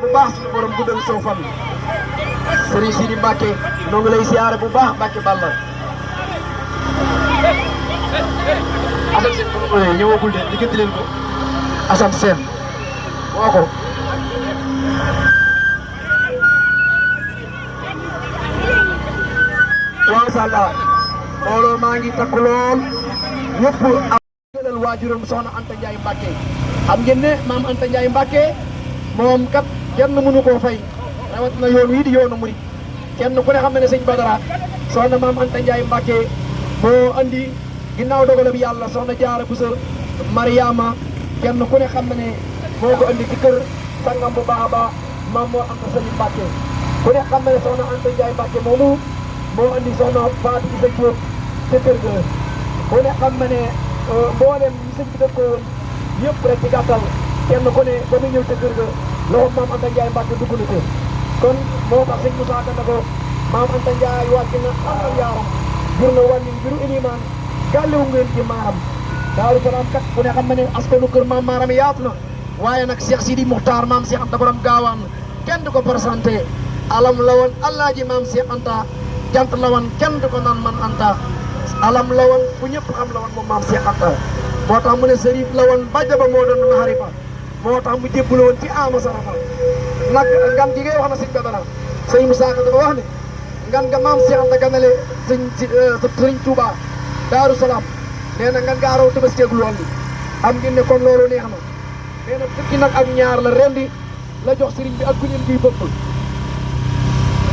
bu baax suñu borom guddal soo fan Serigne Sidi Mbacke noo ngi lay siyaare bu baax Mbacke Balla Assane Sène bu ñu ñëwagul de diggante leen ko Assane Sène woo ko macha allah mbooloo maa ngi takku lool ñëpp am jëlal waajuram soxna Anta Ndiaye Mbacke xam ngeen ne maam Anta Ndiaye Mbacke moom kat kenn mënu koo fay rawatina yoon wii di yoonu murid kenn ku ne xam ne sëñ Badara soxna maam Anta Ndiaye Mbacke moo andi ginnaaw dogalab yàlla soxna Jaara Buso Mariama kenn ku ne xam ne moo ko andi ci kër sangam bu baax a baax maam moo Anta Sali Mbacke ku ne xam ne soxna Anta Ndiaye Mbacke moomu moo andi soxna Fatou Issa Diop ca kër ga ku ne xam ne mboolem ñi sëñ bi dëkkoon yëpp rek ci gàttal kenn ku ne ba muy ñëw ca kër ga loxo maam Anta Ndiaye Mbacke dugg na ko kon moo tax sëñ Moussa Ka na ko maam Anta Ndiaye wàcc na amal yaaram jur na wàññi mbiru ilimaan gàllewu ngeen ci maaram Daaru Salaam kat ku ne xam ne askanu kër maam maaram yaatu na waaye nag Cheikh Sidi Muxtaar maam Cheikh Anta borom gaawaan kenn du ko présenté alam la woon Alaaji maam Cheikh Anta jant la woon kenn du ko naan man Anta alam la woon fu ñëpp xam la woon moom maam Cheikh Anta moo tax mu ne sërif la woon bàjja ba moo doon maxarifa moo tax mu jébbal woon ci ama sarafa nag ngan gi ngay wax na sëñ Badara sëñ Moussa Ka dafa wax ne ngan nga maam Cheikh Anta ganale sëriñ Touba Daaru Salaam nee na ngan nga raw tëbaskeegul woon li xam ngeen ne kon loolu neex na nee na fukki nag ak ñaar la rendi la jox sëriñ bi ak guñeen guy bëpp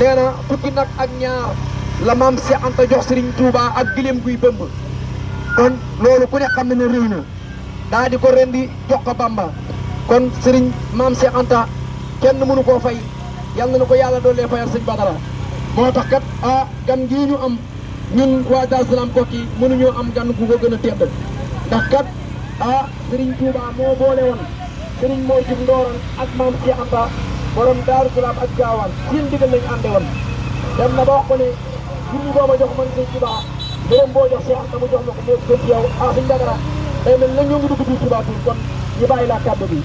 nee na fukki nag ak ñaar la maam Cheikh Anta jox sëriñ Touba ak gileem guy bëmb kon loolu ku ne xam ne rëy na daa di ko rendi jox ko Bamba kon sëriñ maam Cheikh Anta kenn mënu koo fay yàlla na ko yàlla doole fayal sëñ Badara moo tax kat gan gii ñu am ñun waa Daaru Salaam Koki mënuñoo am gan gu ko gën a tedd ndax kat sëriñ Touba moo boole woon sëriñ moo jub ndooran ak maam Cheikh Anta borom Daaru Salaam ak gaawaan seen digal lañu ànde woon dem na ba wax ko ne jur boo ma jox man sëñ Touba mbiram boo jox Cheikh Anta mu jox la ko moo gën ci yow sëñ Badara day mel na ñoo ngi dugg biir Touba tuur kon ñu bàyyi laa kàddu bi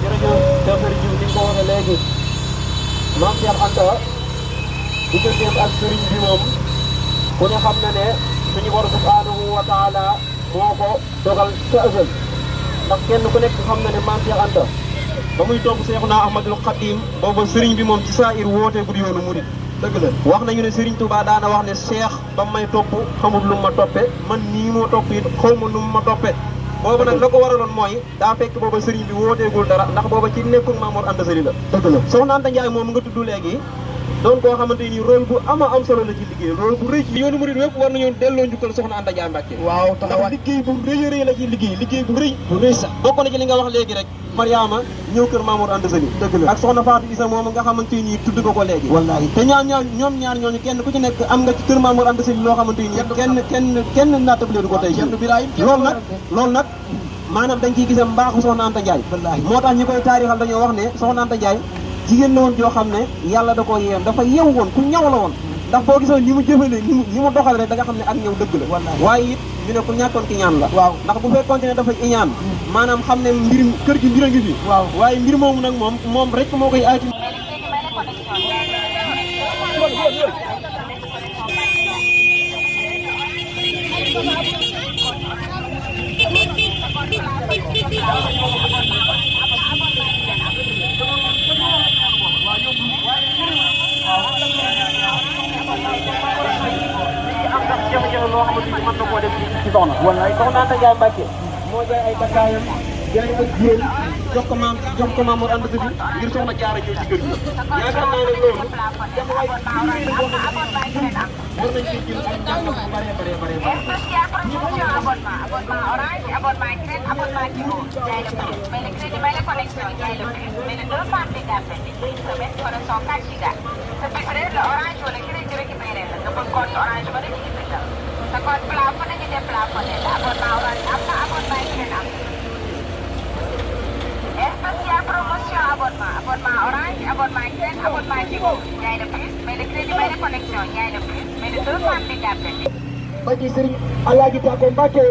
jërëjëf Sëriñ Diouf ni nga ko waxee léegi maam Cheikh Anta digganteem ak sëriñ bi moom ku ne xam na ne suñu borom subhanahu wa taala moo ko dogal ca ësël ndax kenn ku nekk xam na ne maam Cheikh Anta ba muy topp Seexuna Ahmadul Xadim booba sëriñ bi moom ci saa ir wootee guddi yoonu murit dëgg la wax nañu ne Sëriñ Touba daana wax ne Cheikh ba may topp xamul lu ma toppe man nii moo topp it xaw ma lu ma toppe boobu nag la ko waraloon mooy daa fekk booba sëriñ bi wooteegul dara ndax booba ci nekkul Mamour Anta Sali la dëgg la soxna Anta Ndiaye moom nga tudd léegi doon koo xamante ni rôle bu ama am solo la ci liggéey rôle bu rëy ci yoonu murid wépp war nañu delloo njukkal soxna Anta Ndiaye Mbacke waaw taxawaat liggéey bu rëy a rëy la ci liggéey bu rëy sax bokk na ci li nga wax léegi rek Mariama ñëw kër Mamour Anta Sali dëgg la ak soxna Fatou Issa moom nga xamante ni tudd ko léegi wallaahi te ñoom ñaar ñooñu kenn ku ci nekk am nga ci kër Mamour Anta Sali loo xamante ni kenn naatable du ko tey loolu nag maanaam dañ ciy gisa mbaaxu soxna Anta Ndiaye moo tax ñi koy taarixal dañoo wax ne soxna Anta Ndiaye jigéen la woon joo xam ne yàlla da koo yeewoon dafa yeew woon ku ñaw la woon ndax boo gisoon ni mu jëfalee ni mu doxale rek da nga xam ne ak ñëw dëgg la waaye it ñu ne ku ñàkkoon ki ñaan la waaw ndax bu fekkoon ne dafa iñaan maanaam xam ne mbir kër gi mbir a ngi fi waaw waaye mbir moomu nag moom rek moo koy aati loo xamante ni mën na koo def ci soxna wallaay soxna Anta Ndiaye Mbacke moo jaay ay takkaayam jaay ko jigéen jox ko Mamour Anta Sali ngir soxna Jaara ñëw ci kër gi yaakaar naa ne loolu dafa waay war nañ ci jël ay njàng bu bare spécial promotion abonnement orange abonnement crème abonnement Tigo jaay le prix mais le crédit mais la connexion jaay le prix mais le 200 mégabytes une semaine connexion 4 giga sa bis rek la orange wala crédit récupéré la nga bëgg compte orange ba dañu ci bindal sa compte plafonné ñu def plafonné la abonnement orange am na abonnement crème am spécial promotion abonnement orange abonnement crème abonnement Tigo jaay le prix mais le crédit mais la connexion jaay le prix mais le 200 mégabytes ba ci Serigne Alaaji Tako Mbacke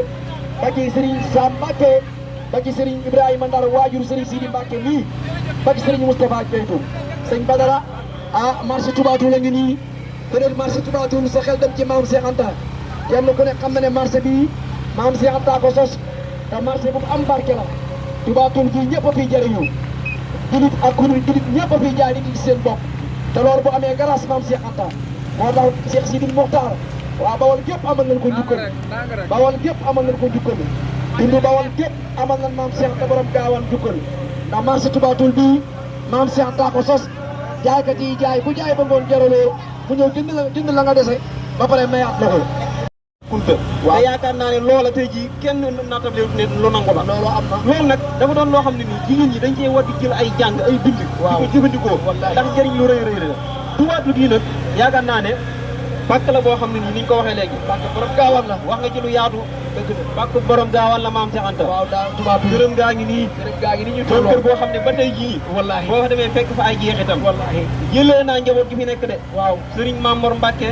ba ci Serigne Sam Mbacke ba ci Serigne Ibrahima Ndar waajur Serigne Sidi Mbacke mii ba ci Serigne Moustapha Dieytou sëñ Badara marché Touba Toul la ngi nii peut-être marché Touba Toul sa xel dem ci maam Cheikh Anta kenn ku ne xam na ne marché bii maam Cheikh Anta ko sos te marché bu am barke la Touba Toul gii ñëpp a fiy jëriñu julit ak kuréel julit ñëpp a fiy jaay di gis seen bopp te loolu bu amee grâce maam Cheikh Anta moo tax Cheikh Sidi Mokhtar waaw Bawol gépp amal nañ ko njukkal Bawol gépp amal nañ ko njukkal dundu Bawol gépp amal nañ maam Cheikh Anta borom gaawaan njukkal ndax marché Touba Toul bii maam Cheikh Anta ko sos jaaykat yi jaay bu jaay ba ngoon jaraloo mu ñëw jënd la nga dese ba pare mayaat la ko kunta te yaakaar naa ne loola tey jii kenn naatable ne lu nangu la loolu am na loolu nag dafa doon loo xam ne nii jigéen ñi dañ cee war di jël ay jàng ay bind di ko jëfandikoo ndax njëriñ lu rëy rëy la Touba Toul gii nag yaakaar naa ne pàkk la boo xam ne nii ni ñu ko waxee léegi pàkk borom gaawaan la wax nga ci lu yaatu dëgg la pàkk borom gaawaan la maam Cheikh Anta waaw daa Touba Toul gërëm gaa ngi nii ñu doon kër boo xam ne ba tey jii wallaahi boo fa demee fekk fa ay jeexitam wallaahi jëlee naa njaboot gi fi nekk de waaw Serigne Mamor Mbacke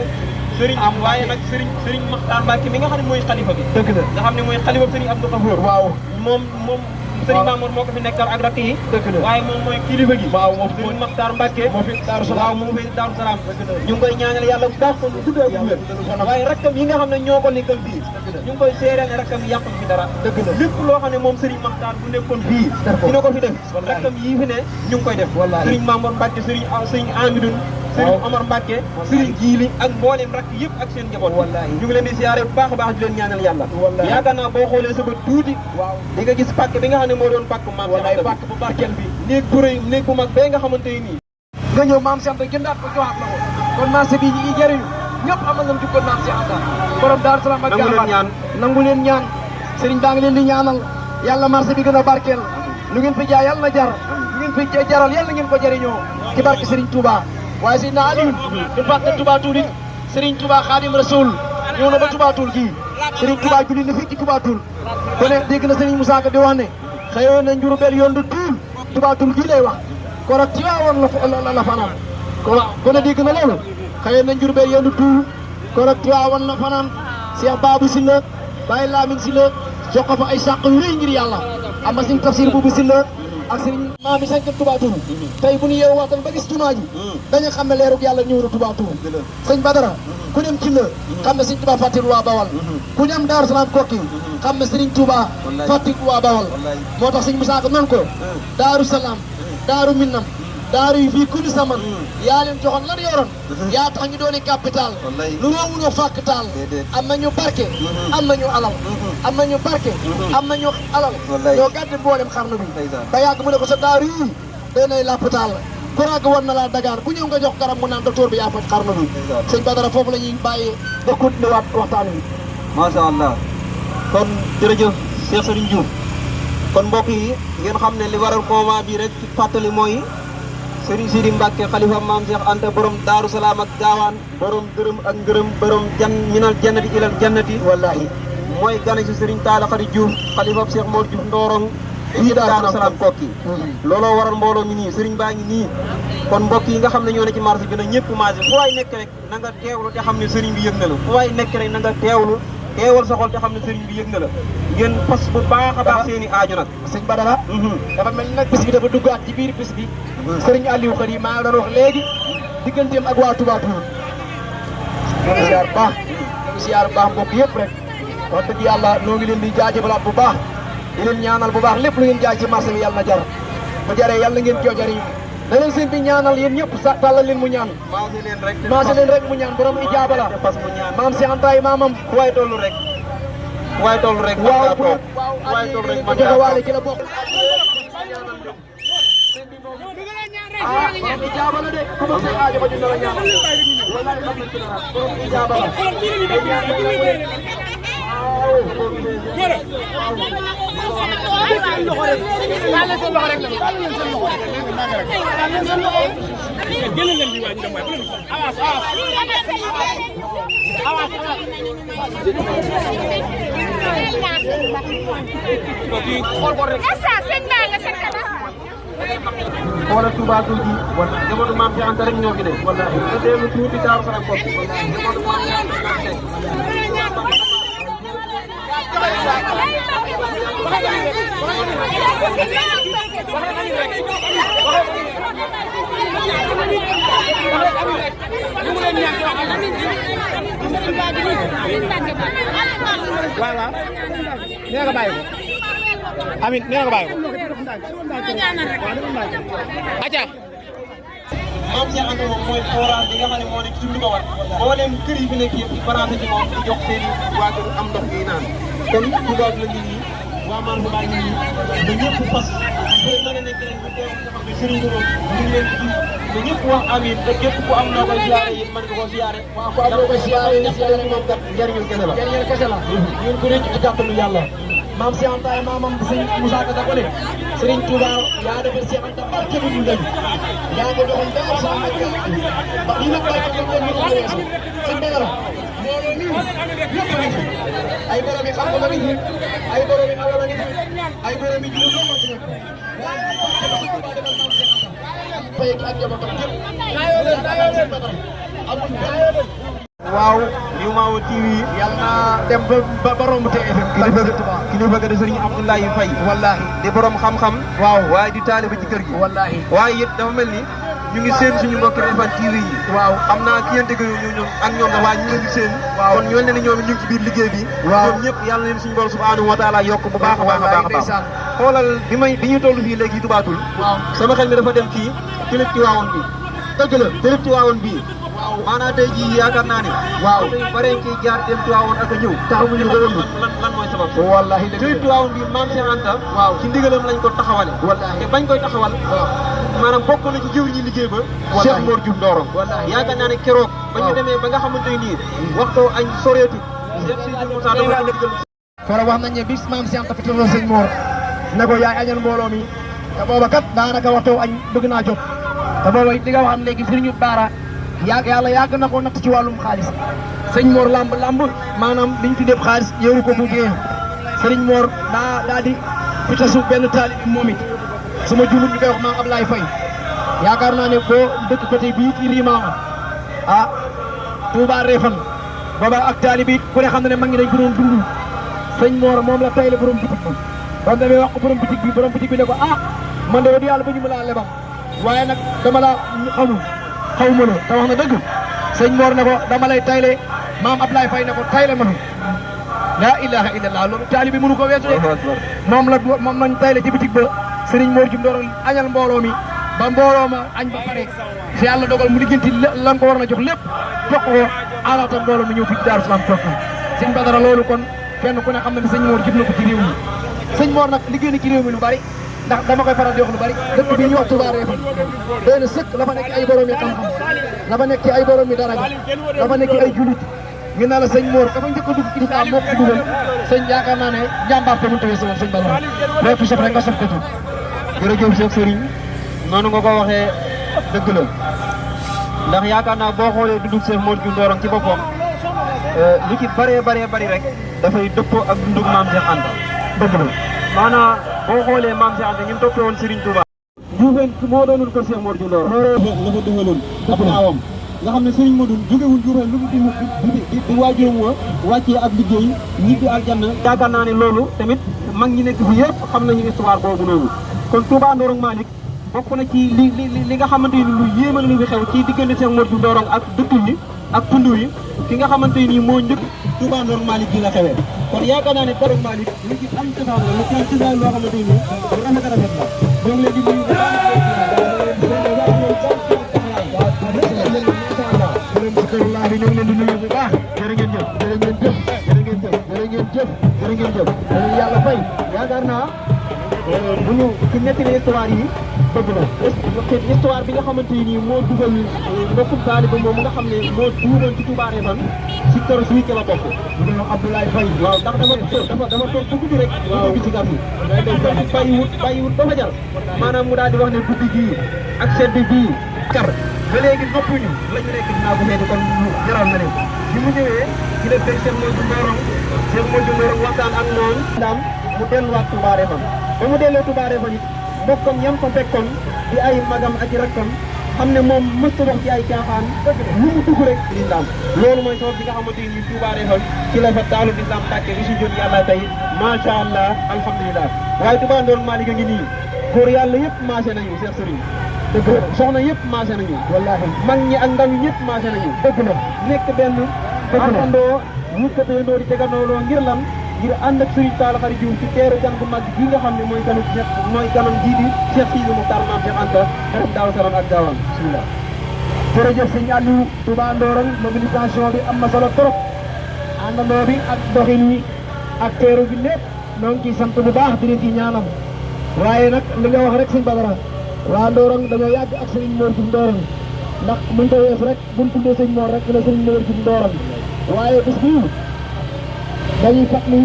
Serigne am waaye nag Serigne Makhtar Mbacke mi nga xam ne mooy xalifa bi dëgg la nga xam ne mooy xalifa Serigne Abdou Khafour waaw moom Serigne Mamour moo ko fi nekkal ak rakk yi dëgg la waaye moom mooy kilifa gi waaw moom Serigne Makhtar Mbacke moo fi Daaru Salaam waaw moom fi Daaru Salaam ñu ngi koy ñaanal yàlla bu baax ko lu gudd ak wér waaye rakkam yi nga xam ne ñoo ko nekkal fii ñu ngi koy seereel ne rakkam yi yàqu fi dara dëgg la lépp loo xam ne moom Serigne Makhtar bu nekkoon fii dina ko fi def rakkam yii fi ne ñu ngi koy def Serigne Mamour Mbacke Serigne Amidoune Serigne Omar Mbacke Serigne Djili ak mboolem rakk yëpp ak seen njaboot ñu ngi leen di siyaare bu baax a baax di leen ñaanal yàlla yaakaar naa boo xoolee sa bët tuuti di nga gis pàkk bi nga xam ne moo doon pàkk maam wallaay pàkk bu barkeel bi néeg bu rëy néeg bu mag bee nga xamante ni nii nga ñëw maam Cheikh Anta jëndaat ko joxaat la ko kon marché bii ñi ngi jëriñu ñëpp amal nañ jukkoon maam Cheikh Anta borom Daaru Salaam ak Gaawaan nangu leen ñaan Serigne baa ngi leen di ñaanal yàlla marché bi gën a barkeel lu ngeen fi jaay yàlla na jar lu ngeen fi jaral yàlla ngeen ko jëriñoo ci barke Serigne Touba waaye Seydina Aliou du fàtte Touba Toul it Serigne Touba Khadim Rasoul ñëw na ba Touba Toul gii Serigne Touba julli na fii ci Touba Toul ku ne dégg na Serigne Moussa Ka di wax ne xëyoon na Njurbel yoon du Toul Touba Toul gii lay wax korog ci waawoon la fanaan ku ne dégg na loolu xëyoon na Njurbel yoon du Toul korog ci waawoon la fanaan Cheikh Babou Sylla Baye Lamine Sylla jox ko fa ay sàq yu rëy ngir yàlla am na Serigne Tafsir Boubou Sylla ak Serigne maam yi sañc Touba Toul tey bu ñu yeewu waxtaan ba gis jumaa ji dañu xam ne leerug yàlla ñëw na Touba Toul sëñ Badara ku dem ci la xam ne Serigne Touba fàttil waa Bawal ku dem Daaru Salaam Kokki xam ne Serigne Touba fàttil waa Bawal moo tax sëñ Moussa Ka noonu ko Daaru Salaam Daaru Minam daaru yi fii kulli saman yaa leen joxoon lan yoroon yaa tax ñu dooni capital lu roowunoo fàkk taal am nañu barke am nañu alal am nañu barke am nañu alal ñoo gàddi mboolem xarnu bi ba yàgg mu ne ko sa daaru yi day nay l'hôpital ku ràgg war na laa dagaan ku ñëw nga jox garab mu naan docteur bi yaa faj xarnu bi sëñ Badara foofu la ñuy bàyyee ba continuer waat waxtaan wi macha allah kon jërëjëf Cheikh Serigne Diouf kon mbokk yi ngeen xam ne li waral combat bi rek ci fàttali mooy Serigne Sidi Mbacke xalifa maam Cheikh Anta borom Daaru Salaam ak Gaawaan borom dërëm ak ngërëm borom minal jannati ilal jannati wallahi mooy gane si Serigne Talla Khady Diouf xalifa Cheikh Mor Diouf Ndorong fii Daaru Salaam Kokki looloo waral mbooloo mi nii Serigne baa ngi nii kon mbokk yi nga xam ne ñoo ne ci marché bi nag ñëpp marché fu waay nekk rek na nga teewlu te xam ne Serigne bi yëg na la fu waay nekk rek na nga teewlu teewal sa xol te xam ne Serigne bi yëg na la ngeen pas bu baax a baax seen i aaju nag sëñ Badara dafa mel ni nag bis bi dafa duggaat ci biir bis bi Serigne Aliou Khady maa ngi doon wax léegi digganteem ak waa Touba Toul ñoo ngi siyaar baax mbokk yëpp rek wax dëgg yàlla noo ngi leen di jaajëfalaat bu baax di leen ñaanal bu baax lépp lu ngeen jaay ci marché bi yàlla na jar bu jaree yàlla ngeen joo jariñ na leen seen bi ñaanal yéen ñëpp sa tàllal leen mu ñaan maase leen rek mu ñaan borom ijaaba la maam Cheikh Anta yi maamam waaye tollu rek waaye tollu rek waaw waaye tollu rek joxe waale ci la bokk borom ijaaba la de ku ma say aajo ba dina la ñaanal wallahi xam nañ ci dara borom ijaaba la xoolal Touba Toul gi wala jamono maam Cheikh Anta rek ñoo fi ne wallaahi te dellu tuuti Daaru Salaam Kokki wallaahi jamono maam Cheikh Anta waaw nee nga bàyyi ko Amin nee nga bàyyi ko aca maam Cheikh Anta moom mooy forage bi nga xam ne moo nekk ci tund ko wat mboolem kër yi fi nekk yëpp branché ci moom di jox seen i waa kër am ndox yi naan kon tubaab la ngi nii waa marché baa ngi nii ba ñëpp fas boo mën a nekk rek bu teew nga xam ne sëriñ bi moom ñu ngi leen di ba ñëpp wax amiin te képp ku am noo koy siyaare yi mën nga koo siyaare waaw ku am noo koy siyaare moom kat njariñul kese la njariñul kese la ñun ku nekk ci kàttanu yàlla maam Cheikh Anta maamam sëñ Moussa Ka ko ne Serigne Touba yaa defal Cheikh Anta barke bu dul dañ yaa ko doxal ba sa am ba li nag barke ko ñu ko weesu sëñ Badara mbooloo nii ñëpp a ngi fi ay borom yi xam-xam a ngi fi ay borom yi alal a ngi fi ay borom yi juróom ñoo ci nekk waaye barke bu Touba defal maam Cheikh Anta fay ak njabootam yëpp amul waaw New Mawo TV yàlla na dem ba romb TFM kilifa ga de Serigne Abdoulaye Faye wallahi di borom xam-xam waaw waaye di taaliba ci kër gi wallahi waaye it dafa mel ni ñu ngi seen suñu mbokki Refane TV yi waaw am naa ki yéen dëgg ñoom ak ñoom da waaye ñu ngi seen waaw kon ñoo ne ñoom ñu ngi ci biir liggéey bi waaw ñoom ñëpp yàlla leen suñu borom subhanahu wa taala yokk bu baax a baax a baax a baax ndeysaan xoolal bi ñu toll fii léegi tubaatul waaw sama xel mi dafa dem ci Philippe Tivaouane bi dëgg la Philippe Tivaouane bii maanaam tey jii yaakaar naa ne waaw tey bare ciy jaar dem Tivaouane ak a ñëw taxamuñu ko ëmb lan mooy sabab wallahi dëgg Philippe Tivaouane bi maam Cheikh Anta waaw ci ndigalam lañ ko taxawale wallahi te bañ koy taxawal maanaam bokk na ci jëwriñ ñi liggéey ba Cheikh Mor Diouf Ndorong yaakaar naa ne keroog ba ñu demee ba nga xamante nii waxtoo añ soreetu Cheikh Sidi Moussa dama ko digal fara wax nañ ne bis maam Cheikh Anta fi sëñ Mor ne ko yaay añal mbooloo mi te booba kat daanaka waxtoo añ bëgg naa jot te booba it li nga waxam léegi Serigne Bara yàlla yàgg na ko natt ci wàllum xaalis sëñ Mor lamb maanaam liñ tuddee xaalis yoru ko mu génn Serigne Mor daa di fitasu benn taalib moom it sama jullit ñu koy wax maam Ablaye Faye yaakaar naa ne boo dëkk côté bii ci Rimama Touba Refane booba ak taalib it ku ne xam ne mag ngi dañ ko doon dund sëñ Mor moom la tay la borom bitig bi ba mu demee wax ko borom bitig bi ne ko man de wax yàlla ba ñu ma laa lebam waaye nag dama la xaw ma la te wax na dëgg sëñ Mor ne ko dama lay tayle maam Ablaye Faye ne ko tayle ma laa ilaha illallah loolu taali bi mënu ko weesu de moom lañ tayle ci bitig ba Serigne Mor Diouf Ndorong añal mbooloo mi ba mbooloo ma añ ba pare si yàlla dogal mu lijjanti lan ko war na jox lépp jox ko alaata mbooloo mi ñëw fii ci Daaru Salaam toog sëñ Badara loolu kon kenn ku ne xam na ne sëñ Mor jëf na ko ci réew mi sëñ Mor nag liggéey na ci réew mi lu bari ndax dama koy faral di wax lu bari dëkk bi ñu wax Touba Refane doy na sëkk la fa nekk ay borom yi xam-xam la fa nekk ay borom yi daraja la fa nekk ay julit ñu ne la sëñ Mor dafa njëkk a dugg ci lislaam moo ko dugal sëñ yaakaar naa ne jàmbaar te mënut a weesu woon sëñ Badara boo fi sof rek nga sof ko ci jërëjëf Cheikh Serigne noonu nga ko waxee dëgg la ndax yaakaar naa boo xoolee dundug Cheikh Mor Diouf Ndorong ci boppam lu ci bëree bëri rek dafay dëppoo ak dundug maam Cheikh Anta dëgg la maanaam boo xoolee maam Cheikh Anta ñun toppee woon Serigne Touba Dioufène moo doonoon kër Cheikh Mor Diouf Ndorong la fa dëxaloon ab naawam nga xam ne Serigne Modou jógewul Dioufène lu mu di waajuram wa wàccee ab liggéey ñibbi aljanna yaakaar naa ne loolu tamit mag ñi nekk fi yëpp xam nañu histoire boobu noonu kon Touba Ndorong Malick bokk na ci li nga xamante ni lu yéemal lu fi xew ci diggante Cheikh Mor Diouf Ndorong ak dëkk yi ak tund yi ki nga xamante ni moo njëkk Touba Ndorong Malick gi la xewee kon yaakaar naa ne Ndorong Malick lu ci am cosaan la lu ci am cosaan loo xamante ni lu rafet a rafet la donc léegi ñu ngi leen di nuyu bu baax jërë ngeen jëf jërë ngeen jëf jërë ngeen jëf jërë ngeen jëf jërë ngeen jëf yàlla fay yaakaar naa bu ñu ci nettali histoire yi dëgg la histoire bi nga xamante ni moo dugal mbokkum taaliba moom nga xam ne moo duuroon ci Touba Refane si kër suy ke la bokk ñu Abdoulaye Faye waaw ndax dama toog bu guddi rek waaw bi ci gàtt yi bàyyiwut ba fajar maanaam mu daal di wax ne guddi gii ak sedd bii kar ba léegi noppuñu la ñu nekk dinaa ko seeti kon jaral na leen bi mu ñëwee ci la fekk Cheikh Mor Diouf Ndorong waxtaan ak moom daan mu delluwaat Touba Refane ba mu delloo Touba Refane it mbokkam ñam fa fekkoon di ay magam ak rakkam xam ne moom mësta dox ci ay caaxaan lu mu dugg rek lislaam loolu mooy sabab bi nga xamante ni Touba Refane ci la fa taalu lislaam tàkke bi si jot yàlla tey macha allah alhamdulilah waaye Touba Ndorong Malick a ngi nii góor yàlla yëpp maase nañu Cheikh Serigne dëgg la soxna yëpp maase nañu wallaahi mag ñi ak ndaw ñi ñëpp maase nañu dëgg la nekk benn àndandoo ñu ko teendoo di tegandoo ngir lan ngir ànd ak Serigne Talla Khary Diouf ci teeru gan bu mag gi nga xam ne mooy ganam jii di Cheikh Sidi Mokhtar Mame Cheikh Anta borom Daaru Salaam ak Gaawaan bismillah jërëjëf sëñ Aliou Touba Ndorong mobilisation bi am na solo trop àndandoo bi ak doxin wi ak teeru bi lépp ñoo ngi ciy sant bu baax di leen ci ñaanal waaye nag li nga wax rek sëñ Badara waa Ndorong dañoo yàgg ak sëriñ Mor Diouf Ndorong ndax buñ ko wees rek buñ tuddee sëñ Mor rek la sëriñ Mor Diouf Ndorong waaye bis bii dañuy fàttali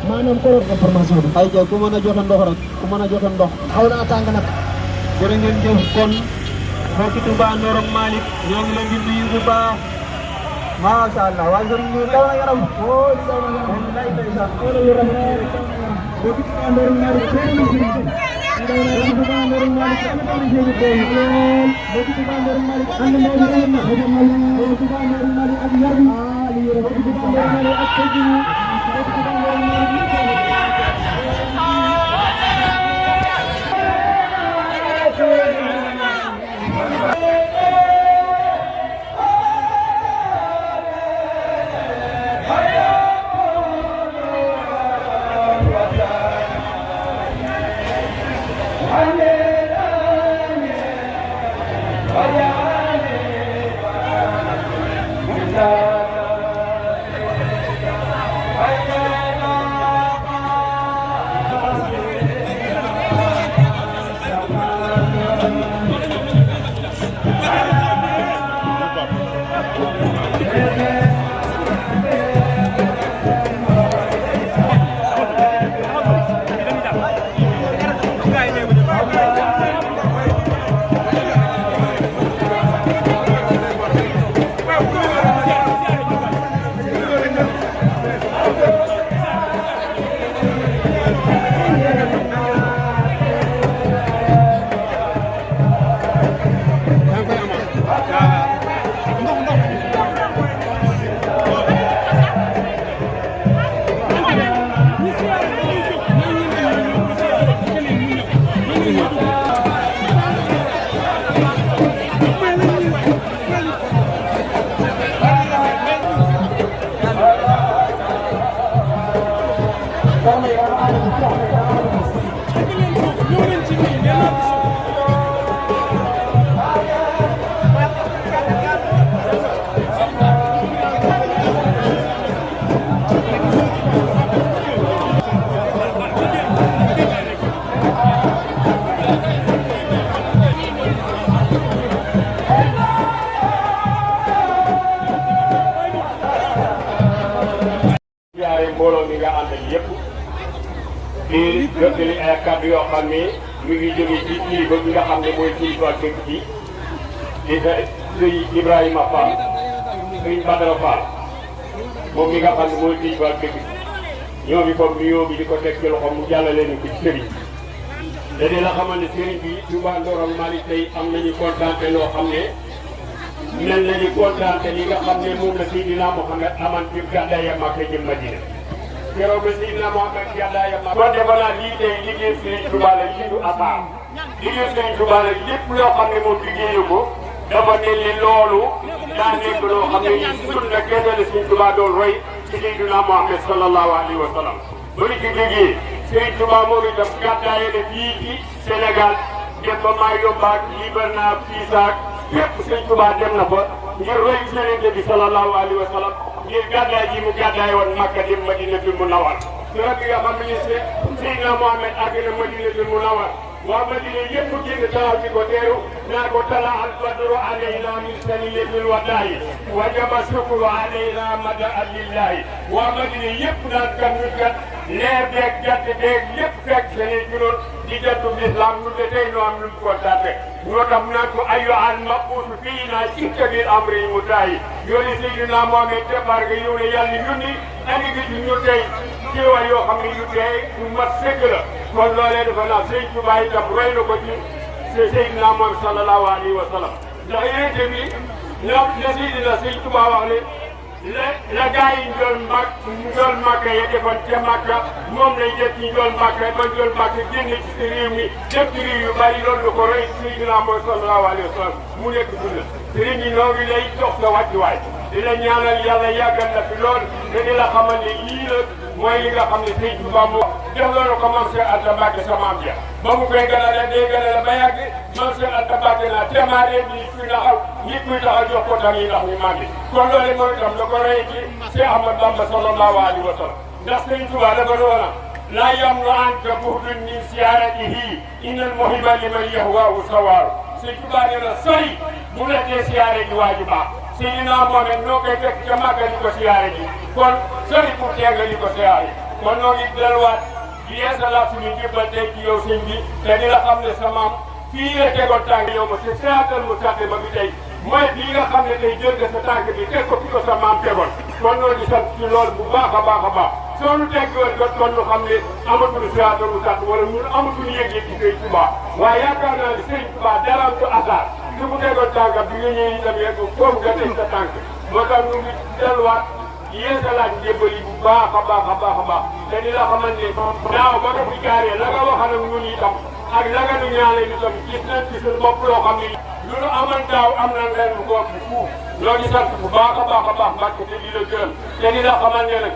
maanaam ko information bi. ay ku mën a joxe ndox rek ku mën a joxe ndox. xaw naa tàng nag. jërë ngeen jëf kon mbokki Touba Ndorong Malick ñoo ngi leen di nuyu bu baax macha allah waaye sëriñ bi daw na yaram. oo daw na yaram lay ndeysaan. oo yaram mbokki Touba Ndorong Malick Touba Ndorong Malick am na seen i béy lool mbokki Touba Ndorong Malick ànd na ak yar na mbokki Touba Ndorong Malick ak yar bi mbokki Touba Ndorong Malick ak tëj bi mbokki Touba Ndorong Malick mbooloo mi nga àndal yëpp di jottali ay kàddu yoo xam ne mi ngi jóge ci kilifa bi nga xam ne mooy kilifa dëkk bi di sëñ Ibrahima Fall sëñ Badara Fall moom mi nga xam ne mooy kilifa dëkk bi ñoo mi comme nuyoo bi di ko teg ci loxo mu jàllale ñu ko ci sëriñ te di la xamal ne sëriñ bi Touba Ndorong Malick tey am nañu kontaante loo xam ne mel nañu kontaante li nga xam ne moom la Seydina Mouhamed aman ci gàddaayam Makka jëm Madina keroog ba Seydina Mouhamed gàddaayam Makka kon defe naa lii tey liggéey Serigne Touba la lii du asaar liggéey Serigne Touba la lépp loo xam ne moom liggéeyu ko dafa mel ni loolu daa nekk loo xam ne sunna kenn la Serigne Touba doon roy ci Seydina Mouhamed sallallahu alayhi wa sallam ba li ci jógee Serigne Touba moom itam gàddaaye na fii ci Sénégal dem ba Mayumba ak Liberté fii saak fépp Sëñ Touba dem na fa ngir roy Yonent bi sallallahu alayhi wa sallam ngir gàddaay ji mu gàddaay woon Makka dem Madinatul Munawwar keroog bi nga xam ne Seydina Mohamed àgg na Madinatul Munawwar waa Madina yëpp génn taxaw ci ko teeru naa ko tala al badru alayna min saniyatil wadaa'i wajaba shukru alayna mada lillahi waa Madina yëpp naan kat ñu kat leer beeg jant beeg lépp fekk seen juróom di jàttu l'islam ñu de tey ñu am lu mu kontaate ñoo tax naan ko ayyuhal mabuusu fiina ji'ta bil amri mutaa'i yooni Seydina Mohamed départ nga yow ne yàlla yónni andi gi ci ñu tey teewaay yoo xam ne yu tey yu mat sëkk la kon loolee dafa naa Sëñ Tuubaa itam roy na ko ci Seydina Muhammad sallallahu alayhi wa sallam ndax yonent bi ñoom la Seydina Sëñ Tuubaa wax ne la gaa yi njool Makka ya defoon ca Makka moom lay def ci njool Makka ba njool Makka génn ci réew mi def ci réew yu bari loolu da ko roy Seydina Muhammad sallallahu alayhi wa sallam mu nekk dund sëriñ bi noo ngi lay jox sa wàccuwaay di la ñaanal yàlla yàggal la fi lool te di la xamal ne lii la mooy li nga xam ne Sëñ Tuubaa moo def loolu ko Maam Cheikh Anta Mbacke sa maam ja ba mu koy gënale day gënale ba yàgg Maam Cheikh Anta Mbacke naa téeméer nit kuy taxaw nit kuy taxaw jox ko tam yi ndax ñu màggi kon loolu mooy itam da ko rey ci Cheikh Ahmad Bamba sallallahu alayhi wa sallam ndax Sëñ Tuubaa dafa doona laa yamnu anka buhdun min siyaaratihi innal muhibba liman yahwaahu sawaaru Sëñ Tuubaa nee na sori bu la tee siyaare ji waa ji baax Seydina Mohamed noo koy fekk ca Makka di ko siyaare ji kon sori pour teega di ko siyaare kon noo ngi delluwaat di yeesalaat suñu njëbbal tey ci yow sëñ bi te di la xam ne sa maam fii la tegoon tànk yow ma te siraatal mustaqiim bi tey mooy bii nga xam ne tey jël nga sa tànk bi teg ko fi ko sa maam tegoon kon noo di sant ci loolu bu baax a baax a baax soo nu teggoon jot kon nu xam ne amatuñu siraatal mustaqiim wala ñun amatuñu yëg-yëg ci Sëñ Tuubaa waaye yaakaar naa ne Sëñ Tuubaa dara du hasard su mu tegoon tànkam bi nga ñëwee itam yegg foofu nga teg sa tànk moo tax ñu ngi delluwaat yeesalaat njëbbal yi bu baax a baax a baax a baax te di la xamal ne daaw ba nga fi jaaree la nga waxal ak ñun itam ak la nga nu ñaanee itam gis nañ ci suñu bopp loo xam ne lu nu amoon daaw am nañ leen lu ko ëpp fuuf loo ngi sant bu baax a baax a baax Mbàkke te di la gërëm te di la xamal ne nag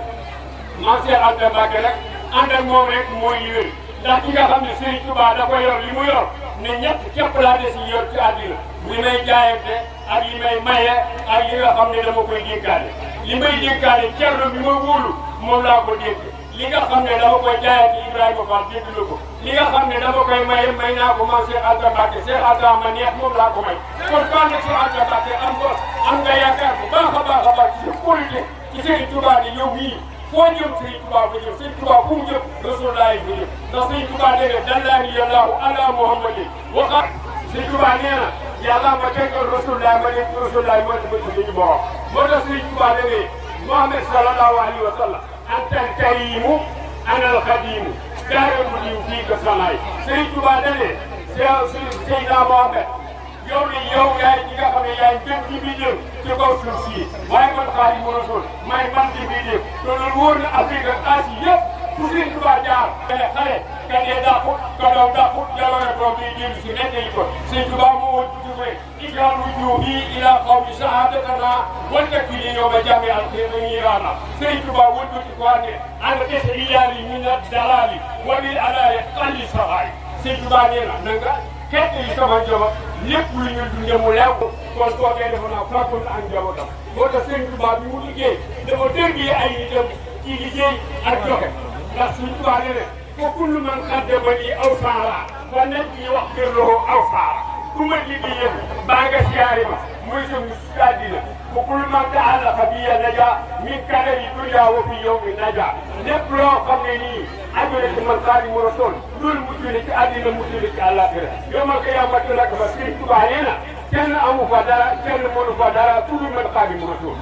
Maam Cheikh Anta Mbacke nag ànd ak moom rek mooy li wér ndax ki nga xam ne Serigne Touba da ko yor li mu yor ne ñett képp laa des yi yor ci àddina li may jaayante ak li may maye ak li nga xam ne dama koy dénkaane li may dénkaane cerno bi ma wóolu moom laa ko dénk li nga xam ne dama koy jaayante Ibrahima Fall dégg na ko li nga xam ne dama koy maye may naa ko Maam Cheikh Anta Mbacke Cheikh Anta ma neex moom laa ko may kon kan nag Cheikh Anta Mbacke am nga yaakaar bu baax a baax a baax ci politique ci Serigne Touba ni yow mii foo jëm Sëñ Tuubaa fa jëm Sëñ Tuubaa fu mu jëm Rasulullah fa jëm ndax Sëñ Tuubaa nee na dallaani yàllaahu ala Muhammadin waxa Sëñ Tuubaa nee na yàlla ma tegal Rasulullah ma nekk Rasulullah moo ci bëgg suñu borom moo tax Sëñ Tuubaa nee ne Muhammad sallallahu alayhi wa sallam antal karimu anal xadimu daara mu diw fii ko sanaay Sëñ Tuubaa nee ne Seydina Muhammad yow ni yow yaay ñi nga xam ne yaay gën ci biir jëm ci kaw suuf si waaye man Xaadimu Rasuul may man ci biir jëm te loolu wóor na Afrique ak Asie yëpp fu Sëñ Tuubaa jaar xale ka dee dàqut ka daw dàqut jaloore doom bi jëm si nekk yi ko Sëñ Tuubaa moo woon tuddee ijal wujuhi ila qawmi sahadatana wal takfini yawma jami al-khirana Sëñ Tuubaa woon ci ko ne ana dese iyaali min ad-dalali wa bil alaya qalli sahay Sëñ Tuubaa nee na nga képp yi sama njaboot lépp lu ñu dundee mu leew ko kon soo koy defoon naa fàttali ak njabootam moo tax Sëñ Tuubaa bi mu liggéey dafa déggee ay nitam ci liggéey ak joxe ndax Sëñ Tuubaa nee na fa kullu man xaddamani aw saara fa nekk ñu wax kër loo aw saara ku ma liggéeyee baa nga siyaare ma muy sa mus àddina fa kullu man ta'allaqa biya naja min kadari dunya wa fi yawmi naja lépp loo xam ne nii aju na ci man Xaadimu Rasuul loolu mujj na ci àddina mujj na ci àllaaxira yawmal qiyaamati nag ba Sëñ Tuubaa nee na kenn amu fa dara kenn mënu fa dara ku dul man Xaadimu Rasuul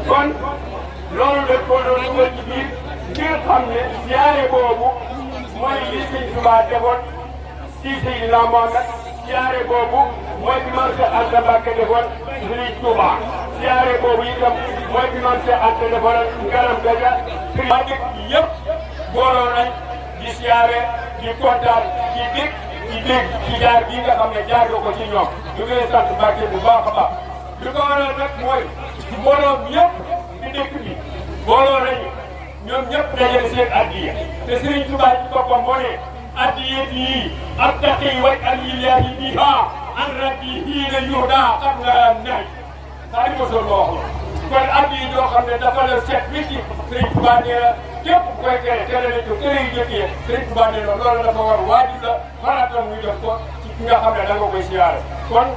kon loolu dañ ko doon dugal ci biir ngir xam ne siyaare boobu mooy li Sëñ Tuubaa defoon ci Seydina Muhammad siyaare boobu mooy bi Maam Cheikh Anta Mbacke defoon Sëriñ Tuubaa siyaare boobu itam mooy bi Maam Cheikh Anta defoon ngaram gaja waa dëkk bi yëpp booloo nañ di siyaare di kontaan di dégg ci jaar bii nga xam ne jaar nga ko ci ñoom ñu ngi sant Mbacke bu baax a baax li ko waral nag mooy mbooloo yëpp di dëkk bi booloo nañu ñoom ñëpp dajale seen addiya te Sëriñ Tuubaa ci boppam moo ne addiya yi ak taqi waj alillahi biha an rabbi hiina yuhda qabla nahy xaari mosoon ma wax la kon addiya yoo xam ne dafa la seet wicci Sëriñ Tuubaa nee na képp ku koy tere nañ ko tere yu jëkkee Sëriñ Tuubaa nee na loolu dafa war waajib la farata muy def ko ci ki nga xam ne da nga koy siyaare kon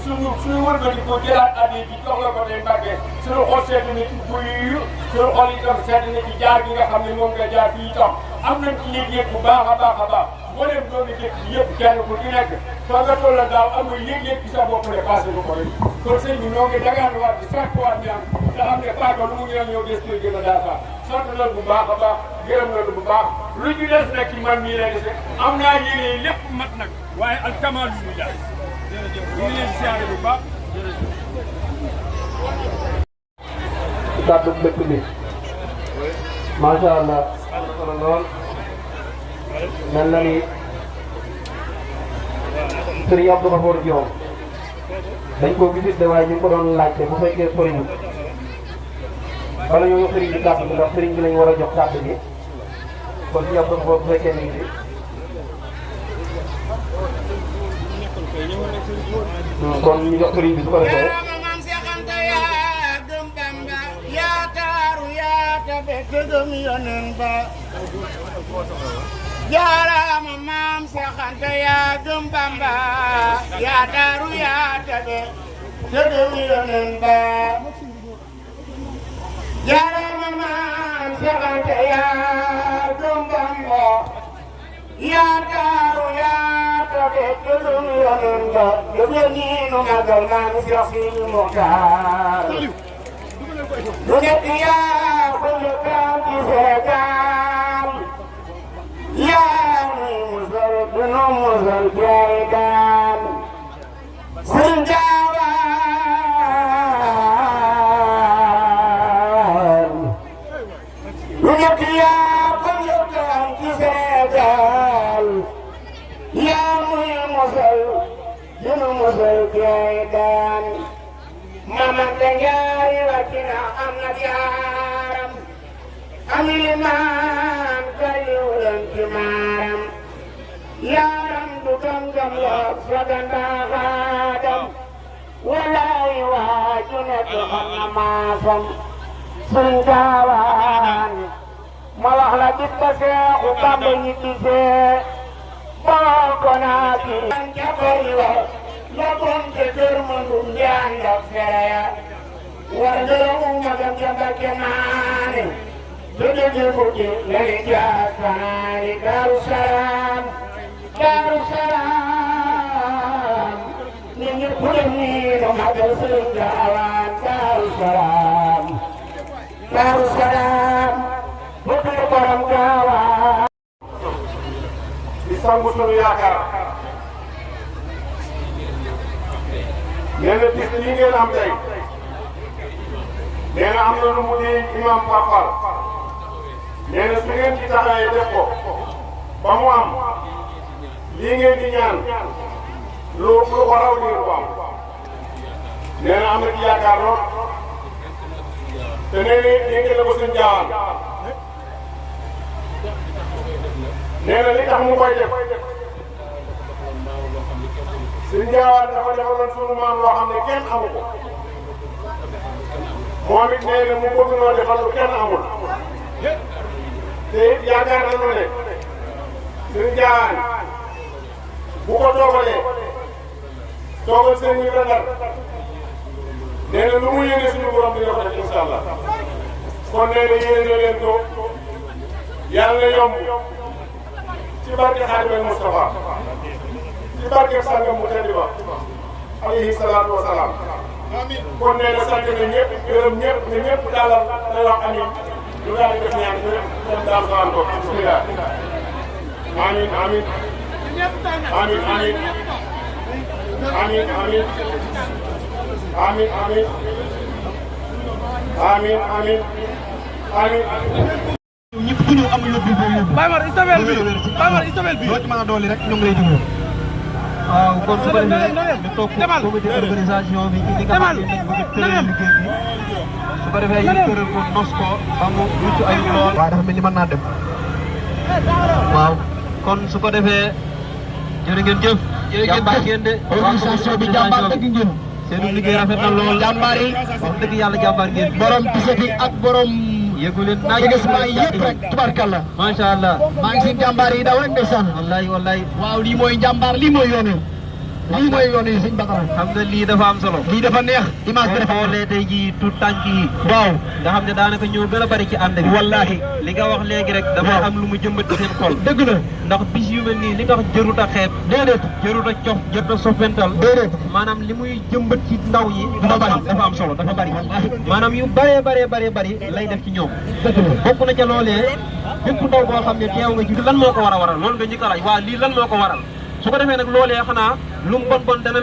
suñu wëlbati ko jëlaat addiya ji jox la ko day Mbàkke suñu xol seetlu na ci buy suñu xol itam seetlu na ci jaar gi nga xam ne moom nga jaar fii itam am nañ ci yëg-yëg bu baax a baax a baax boo leen doon dëkk bi yëpp kenn ku ci nekk fa nga toll daaw am nga yëg-yëg ci sa bopp ne passé ko rek kon sëñ bi ñoo ngi dagaan waat di fekk waat ñaan nga xam ne paaka lu mu ñëw des koy gën a daasaat sant nañ bu baax a baax gërëm nañ bu baax lu ci des nag ci man mii lay dese am naa yéene lépp mat nag waaye al kamal lu ñu jaay ñu ngi leen siyaare bu baax kàddu dëkk bi macha allah am na solo lool mel na ni sëriñ Abdou Khafour Diom dañ ko visité waaye ñu ngi ko doon laajte bu fekkee sëriñ bala ñoo jox sëriñ bi kàddu bi ndax sëriñ bi lañ war a jox kàddu bi kon sëriñ Abdou Khafour bu fekkee ni kon ñu jox sëriñ bi su ko defee jaaraama maam Seex Anta yaa gëm Bamba yaa taaru yaa tabe te gëm Yonent ba jaaraama maam Seex Anta yaa gëm Bamba yaa taaru yaa tabe te gëm Yonent ba yóbbu ñii nu magal maam Seex Sidi Muxtaar lu nekk yaa ko njëkkaan ci seetaan yaa ngi musal dunu musal jaay daan Sëriñ Gaawaan lu nekk yaa ko njëkkaan ci seetaan yaa ngi musal dunu musal jaay daan Mamante Njaay wàcc na am na jaaram am limaan kayu leen ci maaram yaaram du gam-gam loog saganda xaadam walaay waaju nekk xam na maasam Sëriñ Gaawaan ma wax la bis ba Seexu Bamba ñibbisee boo ko naa ki la bon te kër Mandum Njaan ak fere ya war ngërëmu magam ja Mbakke maane dëgg ji guddi lali jaas fanaani Daaru Salaam Daaru Salaam ni ñëpp dem nii no magal Sëriñ Gaawaan Daaru Salaam Daaru Salaam bëgg borom Gaawaan di sangu sunu yaakaar nee na bis lii ngeen am tey nee na am na lu mu di imam Papal nee na su ngeen ci taxawee def ko ba mu am lii ngeen di ñaan lu ko raw di ko am nee na am na ci yaakaar lool te nee na dégg la ko suñu jaawaan nee na li tax mu koy def Sëriñ Gaawaan dafa defaloon sunu maam loo xam ne kenn amu ko moom it nee na mu bëgg noo defal lu kenn amul te it yaakaar nañu ne Sëriñ Gaawaan bu ko toogalee toogal sëriñ bi ba Ndar nee na lu mu yéene suñu borom dina ko def incha allah kon nee na yéene na leen ko yàlla na yomb ci barke Xaadimal Mustafa ci barke sangam mu tedd ba alayhi salaatu wa salaam kon nee na sant na ñëpp gërëm ñëpp ne ñëpp dalal day wax amiin lu daal di def ñaan ñu dem daal ko ko bismillah amiin amiin amiin amiin amiin amiin amiin amiin amiin amiin amiin ñëpp ku ñëw am yóbbu boobu yóbbu. Baye Mar Isabel bi Baye Mar Isabel bi loo ci mën a dooli rek ñu ngi lay déglu. waaw kon su ko defee ñu toog comité organisation bi ci li nga xam ne dañ bëgg tëral liggéey bi su ko defee ñu tëral ko nos ko ba mu mucc ay lool. waaw dafa mel ni mën naa dem. waaw kon su ko defee jërë ngeen jëf. jàmbaar ngeen de. organisation bi jàmbaar dëgg ngeen. seen liggéey rafet na lool. jàmbaar yi wax dëgg yàlla jàmbaar ngeen. borom tisati ak borom. yëgu leen naa yëg maa ngi yëpp rek tubarkalla. macha allah. maa ngi si jàmbaar yi daw rek ndeysaan. wallahi wallahi. waaw lii mooy jàmbaar lii mooy yoon lii mooy yoon yi sëñ Badara. xam nga lii dafa am solo. lii dafa neex image bi dafa xoolee tey jii tout tànk yi. waaw nga xam ne daanaka ñoo gën a bari ci ànd bi. wallaahi li nga wax léegi rek dafa am lu mu jëmbat ci seen xol. dëgg la ndax bis yu mel nii li tax jërut a xeeb. déedéet jërut a cof jërut a soppental. déedéet maanaam li muy jëmbat ci ndaw yi. dafa am solo dafa bari. maanaam yu bari lay def ci ñoom. dëgg la bokk na ca loolee bépp ndaw boo xam ne teew nga ci lan moo ko war a waral loolu nga njëkk a laaj waa lii lan moo ko waral su ko defee nag loolee xanaa lu mu bon dana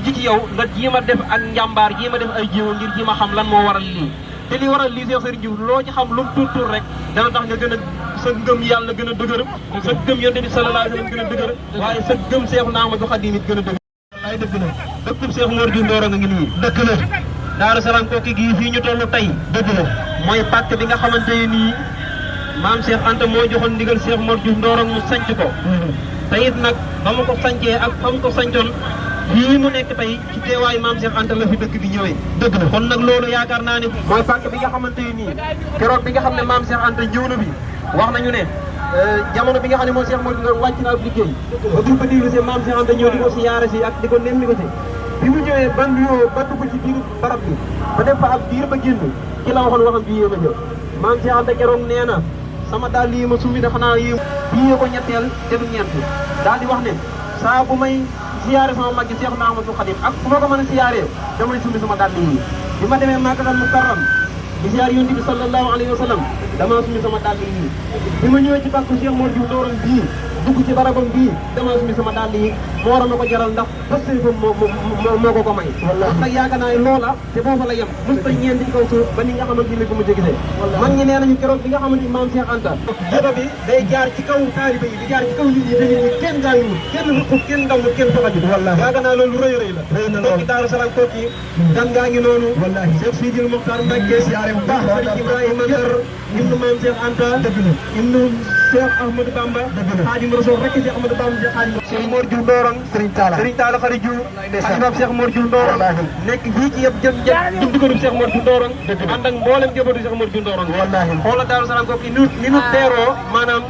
ji ci yow nga jiima def ak njàmbaar jiima def ay jéego ngir jiima xam lan moo waral lii te li waral lii Cheikh Serigne Diouf loo ci xam lu mu tuur rek dana tax nga gën a sa ngëm yàlla gën a dëgër sa gëm yonent bi sallallahu alayhi wa sallam gën a dëgër waaye sa gëm Seexu Ahmadu Xaadim it gën a dëgër ay dëgg la dëkkub Cheikh Mor Diouf Ndoro nga ngi nii dëgg la Daaru Salaam kooki gii fii ñu toll tey dëgg la mooy pàkk bi nga xamante nii maam Cheikh Anta moo joxoon ndigal Cheikh Mor Diouf Ndoro mu sanc ko te it nag ba mu ko sancee ak fa mu ko sancoon lii mu nekk tey ci teewaayu maam Cheikh Anta la fi dëkk bi ñëwee dëgg la kon nag loolu yaakaar naa ne mooy pàkk bi nga xamante nii keroog bi nga xam ne maam Cheikh Anta ñëw na bi wax nañu ne jamono bi nga xam ne moom Cheikh Mor Diouf wàcc na ab liggéey ba bi ko déglu si maam Cheikh Anta ñëw di ko siyaare si ak di ko nemmi ko si bi mu ñëwee ba nuyoo ba dugg ci biir barab bi ba def fa ab biir ba génn ci la waxoon waxam bii yéema jël maam Cheikh Anta keroog nee na sama daal yi ma summi da xanaa yéem bii ko ñetteel te du ñeent daal di wax ne saa bu may siyaare sama mag gi Cheikh Ahmadou Khadim ak fu ma ko mën a siyaaree damay summi sama daal yi bi ma demee Makkatal Mukarram di siyaar yonent bi sallallahu alayhi wa sallam damaa summi sama daal yi bi ma ñëwee ci bàkku Cheikh Mor Diouf Ndoro bii dugg ci barabam bii damaa summi sama dàll yi moo war a ma ko jaral ndax pëstëri fa moo ko may wax nag yaakaar naa ne loola te foofa la yem mos ta ñeent ci kaw suuf ba ni nga xamante ni ko mu gisee mag ñi nee nañu keroog bi nga xamante ni maam Cheikh Anta joto bi day jaar ci kaw taalibe yi di jaar ci kaw nit ñi te nit ñi kenn gaañuwul kenn ruqut kenn ndawul kenn faxajut yaakaar naa loolu lu rëy rëy la kooki Daaru Salaam kooki gan ngaa ngi noonu Cheikh Sidil Mokhtar Mbacké siyaare bu baax Serigne Ibrahima Ndar ibnu maam Cheikh Anta ibnu Cheikh Ahmadou Bamba Xaadimu Rasuul rek Cheikh Ahmadou Bamba Cheikh Xaadimu Serigne Mor Diouf Ndorong Serigne Talla Xari Diouf xalifaam Cheikh Mor Diouf Ndorong nekk fii ci yëpp jëm dundugaru Cheikh Mor Diouf Ndorong ànd ak mboolem jëbatu Cheikh Mor Diouf Ndorong xoolal Daaru Salaam ko ni nu teeroo maanaam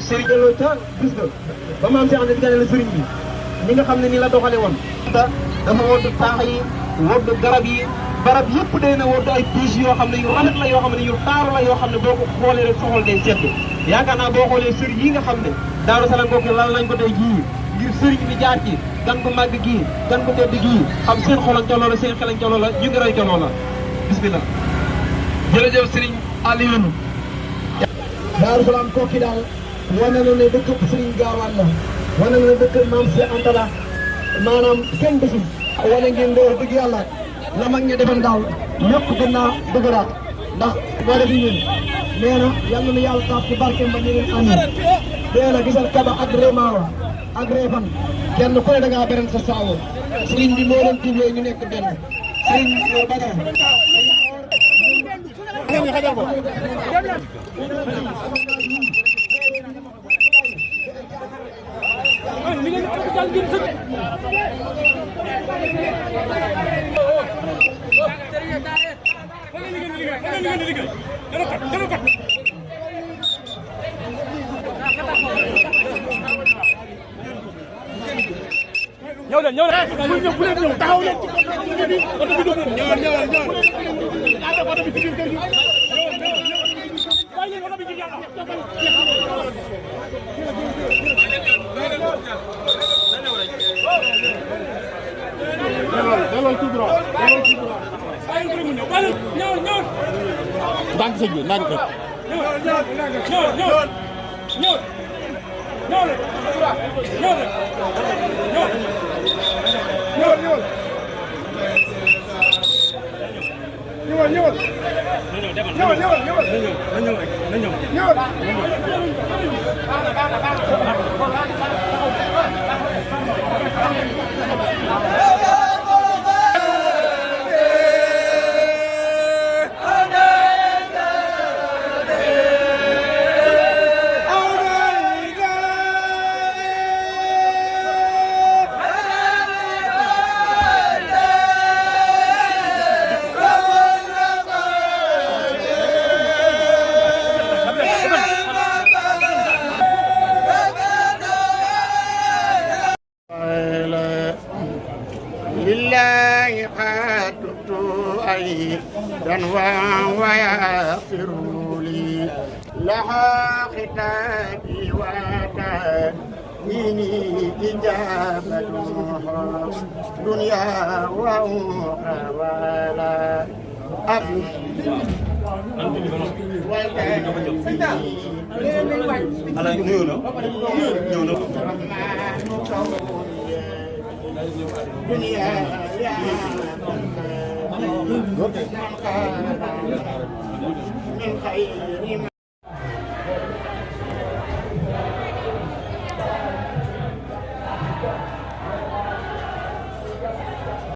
Serigne lo ca gis nga ba maam Cheikh Anta di gane la Serigne bi ni nga xam ne ni la doxale woon dafa woddu taax yi woddu garab yi barab yëpp day na woddu ay piis yoo xam ne yu rafet la yoo xam ne yu taaru la yoo xam ne boo ko xoolee rek soxal day sedd yaakaar naa boo xoolee sëriñ yi nga xam ne Daaru Salaam kooku lal nañ ko tey jii ngir sëriñ bi jaar ci gan gu màgg gii gan gu tedd gii xam seen xolañ ca loola seen xelañ ca loola ñu ngi roy ca loola bismillah jërëjëf sëriñ Alioune Daaru Salaam kooki daal wane na ne dëkk sëriñ Gaawaan la wane na ne dëkk maam Cheikh Anta la maanaam kenn desul wane ngeen loolu dëgg yàlla la mag ña defoon daal lépp gën naa dëgëraat ndax boo defi ñun nee na yal na yàlla taaf ci barkeem ba ñu leen ànd nee na gisal kaba ak réemaawa ak réefan kenn ku ne da ngaa beren sa saawo sëriñ bi moo leen tuubee ñu nekk benn sëriñ Badara ñëw leen ñëw leen bu leen ñëw taxaw leen oto bi dugg ñëwal ñëwal ñëwal oto bi ci biir kër gi bàyyi leen oto bi ci yàlla dalal tout droit dalal tout droit bàyyi ko mu ñëw bàyyi ñëwal ñëwal ndànk sëñ bi ndànk ñëwal ñëwal ñëwal ñëwal ñëwal ñëwal ñëwal دنوا ويغفر لي لها ختابي وتأميني إجابتها دنيا وأخرى ولا ala ñëw na ñëw na dunia ya min khayri